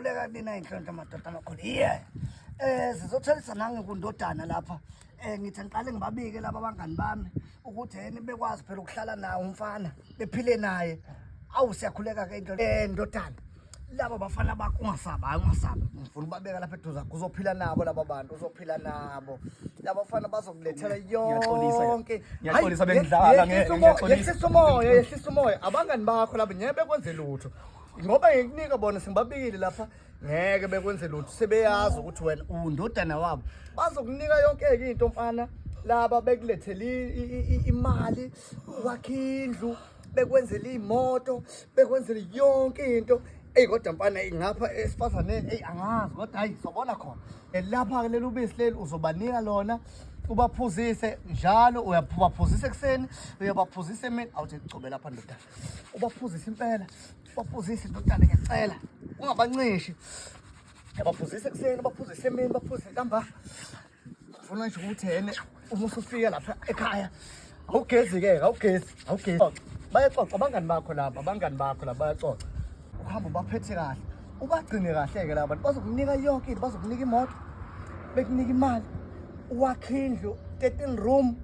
Siyakhuleka kunina inhlonhla madoda amakhulu. Yeah. Sizothelisa nange kundodana lapha. Ngithi ngiqale ngibabike laba abangani bami ukuthi yena bekwazi phela ukuhlala naye umfana bephile naye. Awu, siyakhuleka ke into ndodana. Laba bafana bakho ungasaba, hayi ungasaba. Ngifuna ubabeka lapha eduze kwakho, uzophila nabo laba bantu, uzophila nabo. Laba bafana bazokulethela Ngiyaxolisa. yonke. Ngiyaxolisa, Hayi, bengidlala, yehlisa ngiyaxolisa. yehlisa umoya, yehlisa umoya. Abangani bakho laba ngeke bekwenze lutho. Ngoba ngikunika bona sengibabikile lapha, ngeke bekwenze lutho, sebeyazi ukuthi wena undodana wabo. Bazokunika yonke-ke into mfana, laba bekulethele imali, wakhe indlu, bekwenzele iy'moto, bekwenzele yonke into. Eyi kodwa mfana, eyi ngapha esifazaneni, eyi angazi kodwa hayi sobona khona. Lapha-ke leli ubisi leli uzobanika lona, ubaphuzise njalo, uyabaphuzisa ekuseni, uyabaphuzisa emini. Awuthi ngigcobe lapha ndodana, ubaphuzise impela, ubaphuzise ndodana, ngiyacela ungabancishi. Uyabaphuzisa ekuseni, ubaphuzise emini, ubaphuzise ntambama. Ngifuna nje ukuthi yena uma usufika lapha ekhaya awugezi-ke, awugezi, awugezi. Bayaxoxa abangani bakho laba, abangani bakho laba bayaxoxa. Uhamba ubaphethe kahle, ubagcine kahle-ke laba bantu, bazokunika yonke into, bazokunika imoto, bekunika imali, wakhe indlu, 13 room.